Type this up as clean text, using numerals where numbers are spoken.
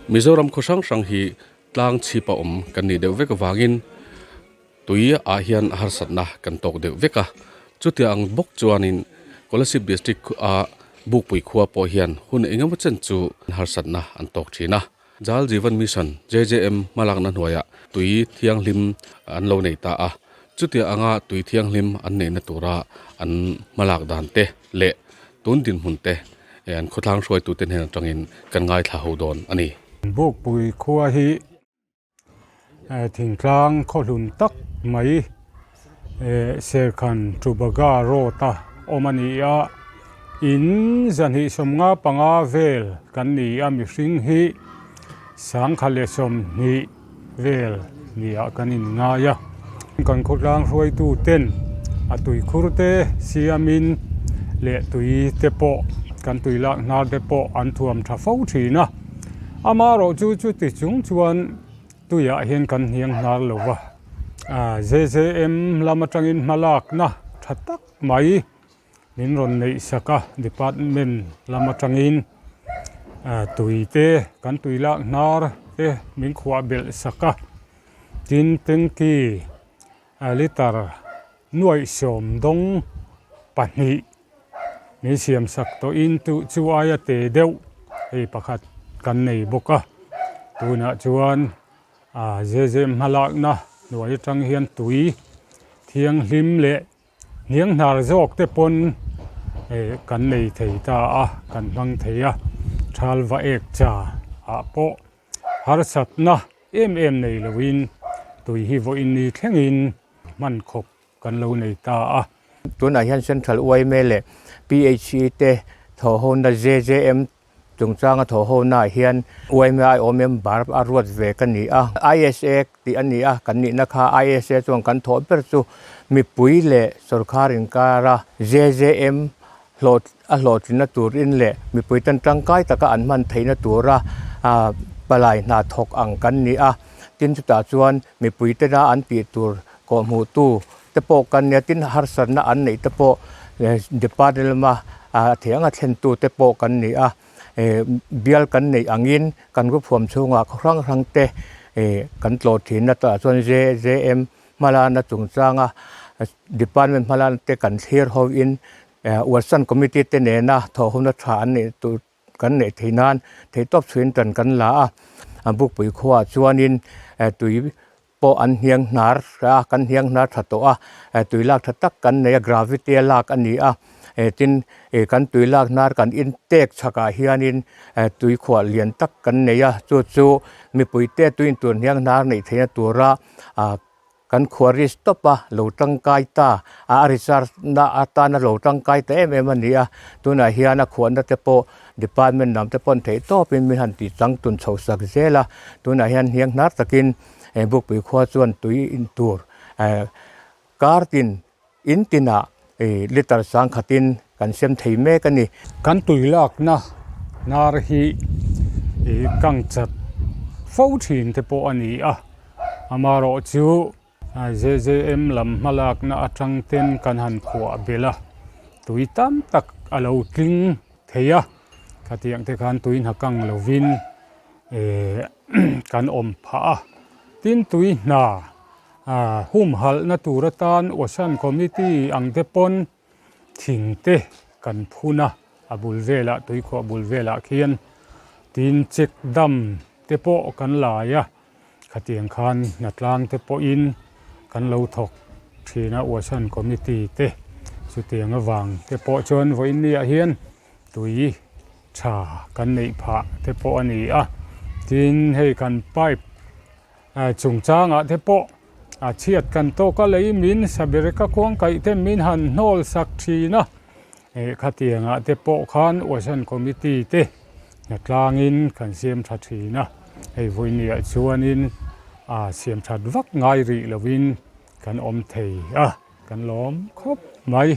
Mizoram khaw hrang hrang hi tlang chhip a awm kan nih deuh vek avangin tui ah hian harsatna kan tawk deuh vek a. Chutiang ang bawk chuanin Kolasib District a Bukpui khua pawh hian hun engemaw chen chu harsatna an tawk thin a. Jal Jeevan Mission, JJM, hmalakna hnuaiah tui thianghlim an lo nei ta a. Chutiang anga tui thianghlim an neihna tura an hmalak dan te leh tun dinhmun te an khawthlang hruaitute hnen atangin kan ngaithla ho dawn a ni. Bukpui khua hi thingtlang khawhlun tak mai Serkhan Tubaga Road a awm a ni a, in zahnih 55 vel kan ni a, mihring hi 1020 vel niah kan inngai a. Kan khawtlang hruaitu ten a tuikhur te siamin leh tui te pawh kan tui lak hnar te pawh an thuam tha fo thin a. Amaherawh chu chuti chung chuan tuiah hian kan hniang hnar lo va, JJM lam atangin hma lakna tha tak mai min rawn neih sak a, department lam atangin tui te kan tui lak hnar te min khuah belh sak a, tin tanky litre nuaih sawm dawng pahnih min siam sak tawhin chu chu aia te deuh hei pakhat kan nei bawk a tunah chuan ah zezem hmalakna hnuai atang hian tui thianghlim leh hnianghnar zawk te pawn eh kan nei thei ta a kan hmang thei a thal va ek cha ah pawh harsatna em em nei loin tui hi vawiin ni thlengin hman khawp kan lo nei ta a. Tunah hian Central yma leh PHE te thawhhona JJM chungchanga thawhhonaah hian yma aiawh member a ruat ve ka ni a. ISA tih a ni a, kan nihna kha ISA chuan kan thawh ber chu mipui leh sorkar inkara JJM hlawh a hlawhtlinna turin leh mipui tan tangkai taka an hman theihna tura palai hna thawk ang kan ni a. Tin chutah chuan mipui tena an tih tur kawhhmuhtu te pawh kan nia, tin harsatna an neih te pawh department lama a thei anga thlentu te pawh kan ni a. Bial kan neih angin kan group huam chhungah khaw hrang hrang te kan tlawh thin a, tah chuan JJM hmalana chungchanga department hmalana te kan thlir hoin Uatsan committee te nena thawhhawmna tha an neih tur kan neih theih nan theihtawp chhuin tan kan la a, a bukpui khuaah chuanin tui pawh an hniang hnar a, kan hniang hnar tha tawh a, tui lak tha tak kan nei a, gravity a lak a ni a, tin kan tui lak hnar kan intek chhakah hianin tui khuah lian tak kan nei a, chu chu mipuite tui intur hniang hnar neih theihna tura Kan khua risk tawp a, lo tangkai ta a, a recharge na atana lo tangkai ta em em a ni a, tunah hian a khuahna te pawh department lam te pawn theih tawpin min han tih chang tun chho sak zel a, tunah hian hniang hnar takin he Bukpui khua chuan tui in tur eh kar tin in tinah ih litre sangkhatin kan sem thei mek a ni. Kan tui lakna hnar hi ih kang chat fo thin te pawh a ni a, amaherawh chu JJM lam hmalakna atang ten kan han khuah belh a, tui tam tak a lo tling thei a, khatiang te khan tui hna kang lovin eh kan awm phah a, tin tui hna humhalhna tur atan Ocean Committee ang te pawn thing te kan phun a, a bul velah tuikhuah bul velah khian tin check dam te pawh kan lai a, khatiang khan hnatlang te pawhin kan lo thawk thin a Ocean Committee te chutiang avang te pawh chuan vawiin ni ah hian tui tha kan neih phah te pawh a ni a, tin hei kan pipe Chungchangah te pawh a chhiat kan tawk a lei min Sabereka kuangkaih te min han hnawl sak thin a, khatiangah te pawh khan Ocean Committee te hnatlangin kan siam tha thin a, hei vawinia chuanin a siam that vak ngai rih lovin kan awm thei a, kan lawm khawp mai.